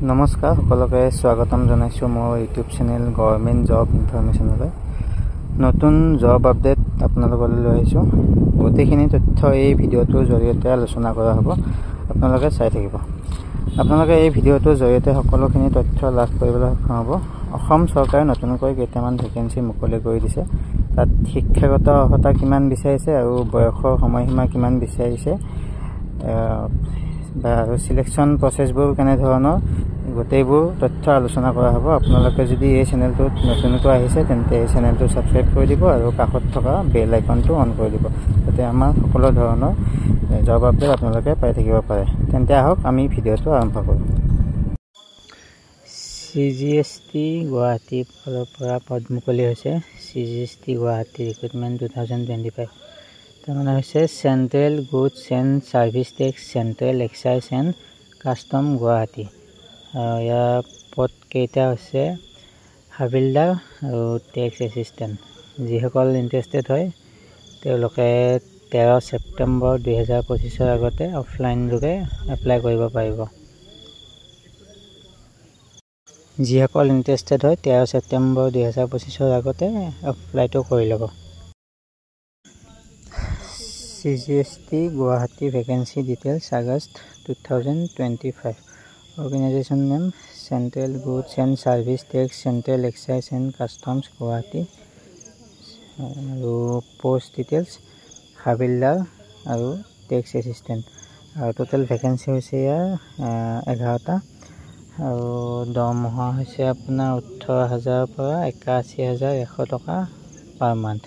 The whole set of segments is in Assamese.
নমস্কাৰ, সকলোকে স্বাগতম জনাইছোঁ মোৰ ইউটিউব চেনেল গভৰ্ণমেণ্ট জব ইনফৰমেশ্যনলৈ। নতুন জব আপডেট আপোনালোকলৈ লৈ আহিছোঁ। গোটেইখিনি তথ্য এই ভিডিঅ'টোৰ জৰিয়তে আলোচনা কৰা হ'ব, আপোনালোকে চাই থাকিব। আপোনালোকে এই ভিডিঅ'টোৰ জৰিয়তে সকলোখিনি তথ্য লাভ কৰিবলৈ সক্ষম হ'ব। অসম চৰকাৰে নতুনকৈ কেইটামান ভেকেঞ্চি মুকলি কৰি দিছে। তাত শিক্ষাগত অৰ্হতা কিমান বিচাৰিছে আৰু বয়সৰ সময়সীমা কিমান বিচাৰিছে বা আৰু চিলেকশ্যন প্ৰচেছবোৰ কেনেধৰণৰ, গোটেইবোৰ তথ্য আলোচনা কৰা হ'ব। আপোনালোকে যদি এই চেনেলটোত নতুনকৈ আহিছে, তেন্তে এই চেনেলটো ছাবস্ক্ৰাইব কৰি দিব আৰু কাষত থকা বেল আইকনটো অন কৰি দিব, যাতে আমাৰ সকলো ধৰণৰ জব আপডেট আপোনালোকে পাই থাকিব পাৰে। তেন্তে আহক, আমি ভিডিঅ'টো আৰম্ভ কৰোঁ। চিজিএছটি গুৱাহাটীৰ ফালৰ পৰা পদ মুকলি হৈছে। CGST Guwahati recruitment 2025, তাৰমানে হৈছে Central Goods and Service Tax, Central Excise and Custom, Guwahati. আৰু ইয়াৰ পদ কেইটা হৈছে হাবিলদাৰ আৰু টেক্স এছিষ্টেণ্ট। যিসকল ইণ্টাৰেষ্টেড হয়, তেওঁলোকে 13 ছেপ্টেম্বৰ 2025ৰ আগতে অফলাইন যোগে এপ্লাই কৰিব পাৰিব। যিসকল ইণ্টাৰেষ্টেড হয়, 13 ছেপ্টেম্বৰ 2025ৰ আগতে এপ্লাইটো কৰি ল'ব। CGST Guwahati vacancy details, August 2025. Organization name, Central Goods and Service Tax, Central Excise and Customs, Guwahati. আৰু পষ্ট ডিটেইলছ হাবিলদাৰ আৰু টেক্স এছিষ্টেণ্ট। আৰু টোটেল ভেকেঞ্চি হৈছে ইয়াৰ 11টা আৰু দৰমহা হৈছে আপোনাৰ 18 হাজাৰৰ পৰা 81,100 টকা পাৰ মান্থ।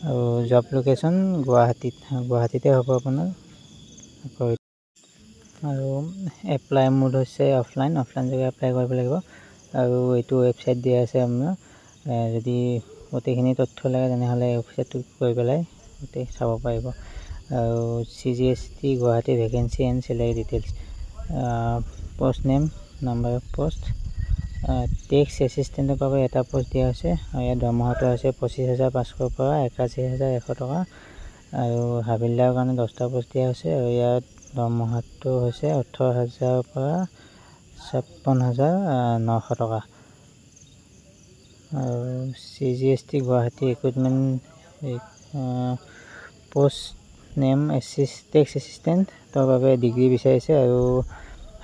আৰু জব লোকেশ্যন গুৱাহাটীত, গুৱাহাটীতে হ'ব আপোনাৰ। আৰু এপ্লাই মোড হৈছে অফলাইন, অফলাইন যোগে এপ্লাই কৰিব লাগিব। আৰু এইটো ৱেবছাইট দিয়া আছে আপোনাৰ, যদি গোটেইখিনি তথ্য লাগে, তেনেহ'লে ৱেবছাইটটোত গৈ পেলাই গোটেই চাব পাৰিব। আৰু CGST Guwahati vacancy and salary details, post name, number of post. Tax এছিষ্টেণ্টৰ বাবে এটা পষ্ট দিয়া হৈছে আৰু ইয়াৰ দৰমহাটো হৈছে 25,500ৰ পৰা 81,100 টকা। আৰু হাবিলদাৰৰ কাৰণে 10টা পষ্ট দিয়া হৈছে আৰু ইয়াত দৰমহাটো হৈছে 18 হাজাৰৰ পৰা 56,900 টকা। আৰু CGST Guwahati recruitment, post name tax এছিষ্টেণ্টৰ বাবে ডিগ্ৰী বিচাৰিছে আৰু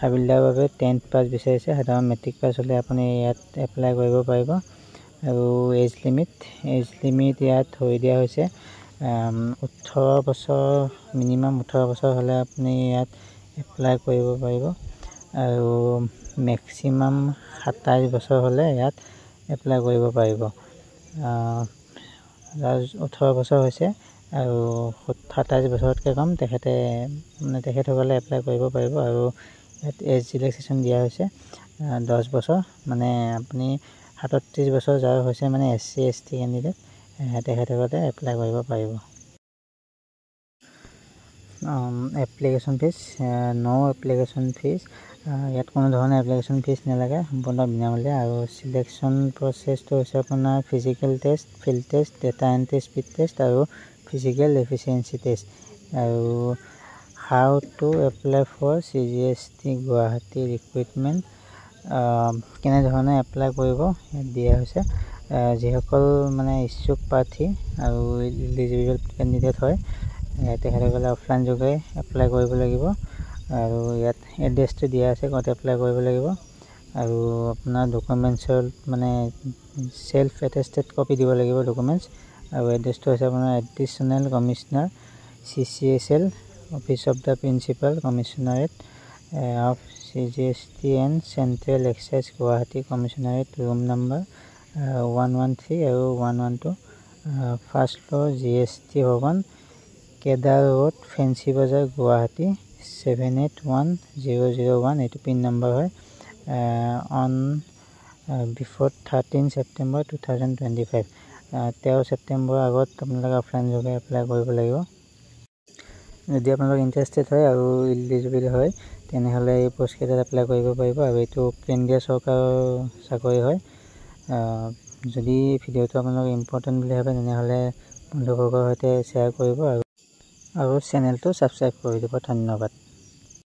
হাবিলদাৰৰ বাবে টেন্থ পাছ বিচাৰিছে। সাধাৰণ মেট্ৰিক পাছ হ'লে আপুনি ইয়াত এপ্লাই কৰিব পাৰিব। আৰু এজ লিমিট ইয়াত ধৰি দিয়া হৈছে 18 বছৰ, মিনিমাম 18 বছৰ হ'লে আপুনি ইয়াত এপ্লাই কৰিব পাৰিব আৰু মেক্সিমাম 27 বছৰ হ'লে ইয়াত এপ্লাই কৰিব পাৰিব। যাৰ 18 বছৰ হৈছে আৰু 27 বছৰতকৈ কম, তেখেতে মানে তেখেতসকলে এপ্লাই কৰিব পাৰিব। আৰু ইয়াত এজ ৰিলেক্সেশ্যন দিয়া হৈছে 10 বছৰ, মানে আপুনি 37 বছৰ যাৰ হৈছে, মানে S C, S T candidate, তেখেতসকলে এপ্লাই কৰিব পাৰিব। Application fees, no application fees. ইয়াত কোনো ধৰণৰ এপ্লিকেশ্যন ফিজ নালাগে, সম্পূৰ্ণ বিনামূলীয়া। আৰু চিলেকশ্যন প্ৰচেছটো হৈছে আপোনাৰ physical test, field test, data entry speed test আৰু ফিজিকেল এফিচিয়েঞ্চি টেষ্ট। আৰু how to apply for CGST Guwahati recruitment, কেনেধৰণে এপ্লাই কৰিব ইয়াত দিয়া হৈছে। যিসকল মানে ইচ্ছুক প্ৰাৰ্থী আৰু ইলিজিবল কেণ্ডিডেট হয়, তেখেতসকলে অফলাইন যোগে এপ্লাই কৰিব লাগিব। আৰু ইয়াত এড্ৰেছটো দিয়া আছে ক'ত এপ্লাই কৰিব লাগিব। আৰু আপোনাৰ ডকুমেণ্টছৰ মানে চেল্ফ এটেষ্টেড কপি দিব লাগিব ডকুমেণ্টছ। আৰু এড্ৰেছটো হৈছে আপোনাৰ Additional Commissioner, CCSL, Office of the Principal, Commissionerate of CGST and Central Excise, Guwahati Commissionerate, room number 113 আৰু 112, first floor, GST ভৱন, কেদাৰ ৰোড, ফেঞ্চি বজাৰ, গুৱাহাটী 781001, এইটো পিন নম্বৰ হয়। On before 13 September 2025, 13 ছেপ্টেম্বৰৰ আগত আপোনালোকে অফলাইন যোগে এপ্লাই কৰিব লাগিব। যদি আপোনালোক ইণ্টাৰেষ্টেড হয় আৰু ইলিজিবল হয়, তেনেহ'লে এই পষ্টকেইটাত এপ্লাই কৰিব পাৰিব। আৰু এইটো কেন্দ্ৰীয় চৰকাৰৰ চাকৰি হয়। যদি ভিডিঅ'টো আপোনালোক ইম্পৰ্টেণ্ট বুলি ভাবে, তেনেহ'লে বন্ধুবৰ্গৰ সৈতে শ্বেয়াৰ কৰিব আৰু চেনেলটো ছাবস্ক্ৰাইব কৰি দিব। ধন্যবাদ।